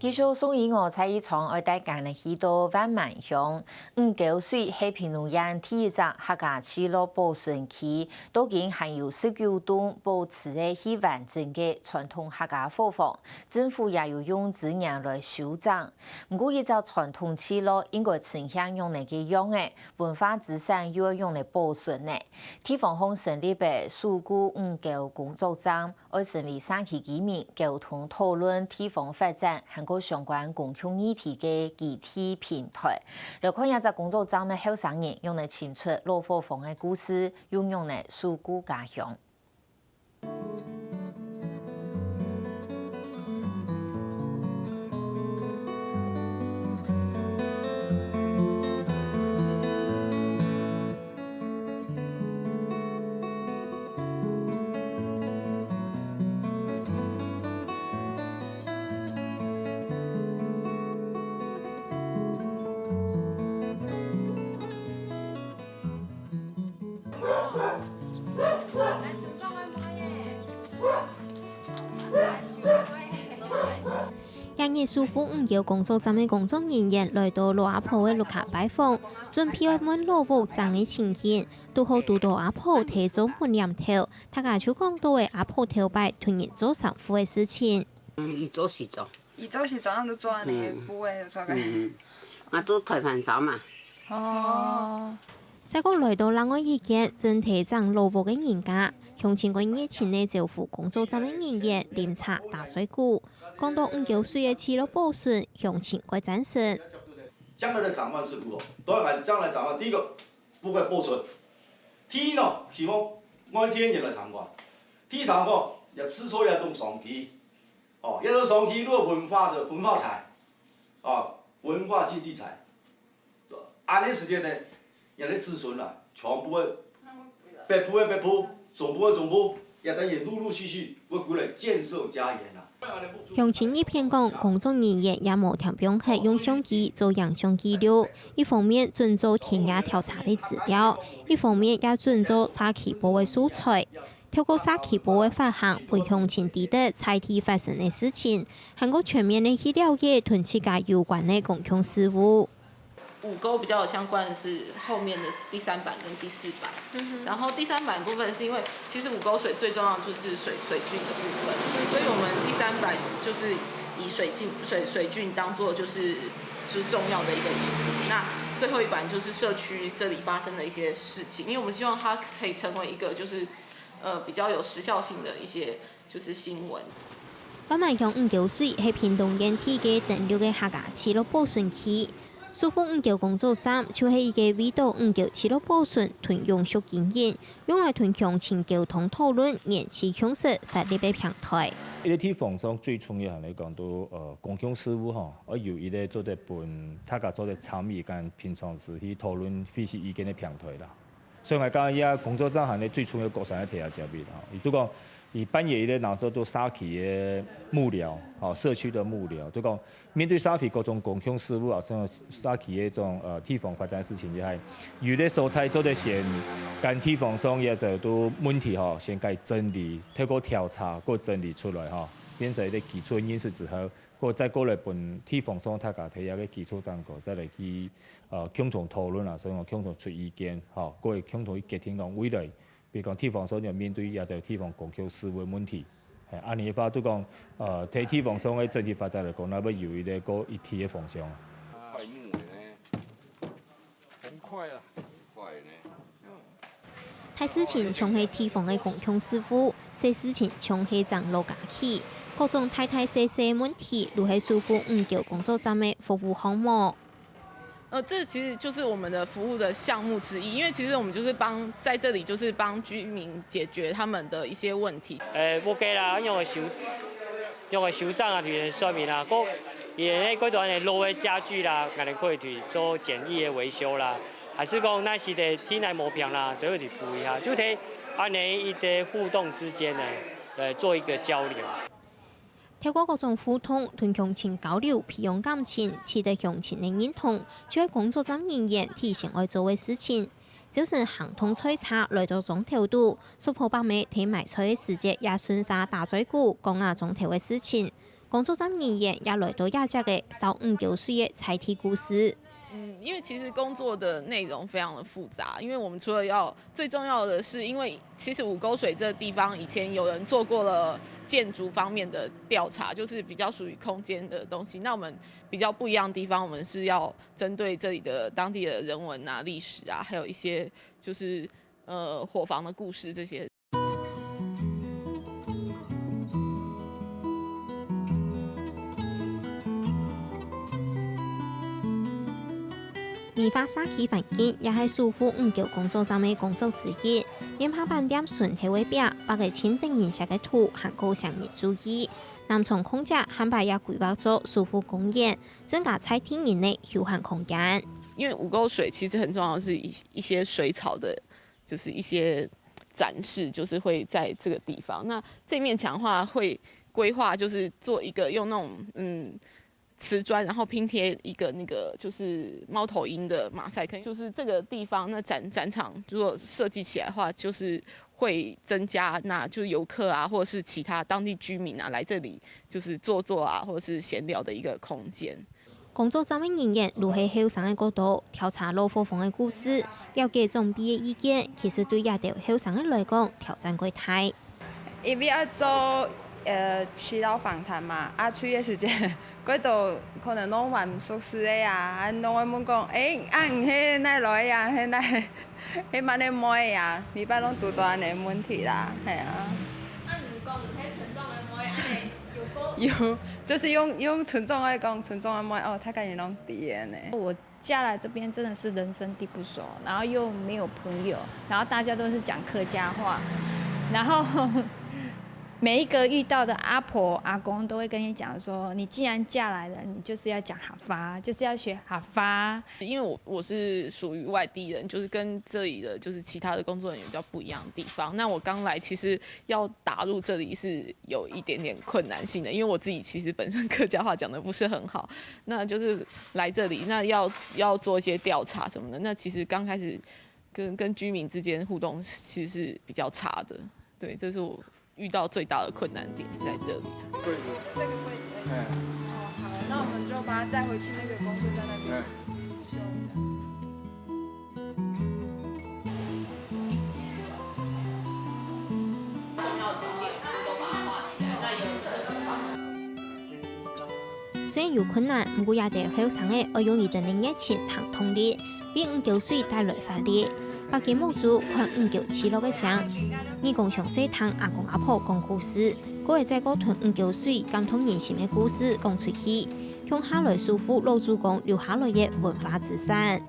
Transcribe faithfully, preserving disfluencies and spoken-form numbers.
繼續送音樂，在一場愛帶大家去到萬巒鄉。五溝水係屏東縣第一隻客家聚落保存區，到今還有十九棟保持个最完整个傳統客家伙房，政府也有用資源來修整。毋過，一隻傳統聚落應該呈現仰般个樣仔，文化資產又愛仰般保存呢？地方項成立个守護五溝工作站， 愛成為社區居民溝通討論地方發展還過相關公共議題个基地平台。來看這隻工作站个後生人仰般尋出老伙房个故事，又仰般守護家鄉。 這日守護五溝工作站个工作人員來到老阿婆个屋下拜訪，準備愛問老屋整个情形，堵好堵到阿婆在做門簾頭，大家就講到个阿婆頭擺同人做衫褲个事情。嗯，佢做西裝。佢做西裝，佢做恁呢布个，做个。嗯，嗯。啊，做台盤衫嘛。哦。再過來到另外一間正在整老屋个人家，鄉親个熱情个招呼工作站个人員啉茶打嘴鼓，講到五溝水个聚落保存，鄉親个讚聲。將來的展望是如何？當然，將來展望，第一個，不會保存。第二呢，希望外地人來參觀。第三個，也製造一種商機。哦，一種商機，如果文化的文化財，哦，文化經濟財，恁呢時間呢，也來子孫啦，全部會，北部的北部，中部的中部，也等於陸陸續續會過來建設家園啦。鄉親一片講，工作人員也無添放忒用相機做影像記錄，一方面準做田野調查个資料，一方面也準做社區報个素材。透過社區報个發行，分鄉親知得在地發生个事情，還過全面个去了解同自家有關个公共事務。 五溝比較有相關的是後面的第三版跟第四版。嗯哼。然後第三版部分是因為其實五溝水最重要就是水，水圳的部分，所以我們第三版就是以水圳，水，水圳當作就是，就是重要的一個因素。那最後一版就是社區這裡發生的一些事情，因為我們希望它可以成為一個就是，呃，比較有時效性的一些 就是新聞。萬巒鄉五溝水係屏東縣第一个登錄个客家聚落保存區。守護五溝工作站就係一个為著五溝聚落保存同永續經營，用來同鄉親溝通討論、延續共識設立个平台。一个地方上最重要還係講到，呃，公共事務吼，愛有一个做得分大家做得參與，跟平常時去討論、分析意見个平台啦。 所以𠊎感覺這工作站還係最重要个角色在這方面吼。佢就講，佢扮演一个當做社區个幕僚，吼，社區个幕僚，就講面對社會各種公共事務啊，像社區个這種，呃，地方發展个事情也係，有个所在做得先跟地方上个這種問題吼，先該整理，透過調查過整理出來吼，變成一个基礎認識之後，過再過來分地方上大家在這个基礎當中，再來去 呃，共同討論啊，所以講共同出意見，吼，過會共同去決定講未來，比如講地方上要面對這兜地方公共事務个問題。係，恁樣个話，就講，呃，在地方上个整體發展來講，那會有一个過一體个方向啊。快木的呢？很快啊。很快呢。大事情像係地方个公共事務，細事情像係整老家具，各種大大細細个問題，都係守護五溝工作站个服務項目。 呃，這其實就是我們的服務的項目之一，因為其實我們就是幫，在這裡就是幫居民解決他們的一些問題。呃，屋个啦，用个修，用个修正啊，同佢說明啊，過佢个過多个老个家具啦，𠊎等可以去做簡易个維修啦，還係講若係个地泥毛病啦，所以去補一下，就在恁樣一个互動之間呢，來做一個交流。 透過各種互動同鄉親交流，培養感情，取得鄉親个認同，就係工作站人員第一先愛做个事情。朝晨行動菜車來到庄頭肚，叔婆伯姆在買菜个時節也順續打嘴鼓，講下庄頭个事情。工作站人員也來到這隻个燒五溝水个在地故事。嗯，因為其實工作的內容非常的複雜，因為我們除了要，最重要的是，因為其實五溝水這個地方以前有人做過了建築方面的調查，就是比較屬於空間的東西。那我們比較不一樣的地方，我們是要針對這裡的當地的人文啊、歷史啊，還有一些就是呃伙房的故事這些。美化社區環境也係守護五溝工作站个工作之一。棉花板店脣頭个壁，畫个盡得人惜个圖，還過成人注意。南昌空姐還把也規劃做守護公園，增加在地人个休閒空間。因為五溝水其實很重要的是一一些水草的，就是一些展示，就是會在這個地方。那這面牆的話會規劃就是做一個用那種嗯瓷磚，然後拼貼一個那個就是貓頭鷹的馬賽克，就是這個地方那展展場如果設計起來的話，就是會增加那就是遊客啊，或者是其他當地居民啊來這裡就是坐坐啊，或者是閒聊的一個空間。工作站个人員就係後生个角度，調查老伙房个故事，了解長輩个意見，其實對這兜後生个來講，挑戰過大。因為愛做呃耆老訪談嘛，啊去个時節，過多可能攏還毋熟識个啊，啊攏會問講，誒，啊你係哪來个啊？係哪，係麼个妹啊？每擺攏堵到恁呢問題啦，係啊。啊你講你係村長个妹，恁呢有夠有，就是用用村長个講，村長个妹哦，大家也攏知个呢。我嫁來這邊真的是人生地不熟，然後又沒有朋友，然後大家都是講客家話，然後每一個遇到的阿婆阿公都會跟你講說，你既然嫁來了，你就是要講客話，就是要學客話。因為我我是屬於外地人，就是跟這裡的就是其他的工作人員比較不一樣的地方。那我剛來，其實要打入這裡是有一點點困難性的，因為我自己其實本身客家話講得不是很好，那就是來這裡，那要要做一些調查什麼的，那其實剛開始跟跟居民之間互動其實是比較差的，對，這是我遇到最大的困難點是在這裡。櫃子，這個櫃子。哎。哦，好，那我們就把它載回去那個工作站那邊。哎。雖然有困難，毋過這兜後生个愛用佢等个熱情同動力，為五溝水帶來活力。畫个目珠看五溝起落个靚，耳公詳細聽阿公阿婆講故事，過會再過同五溝水感動人心个故事講出去，共下來守護老祖公留下來个文化資產。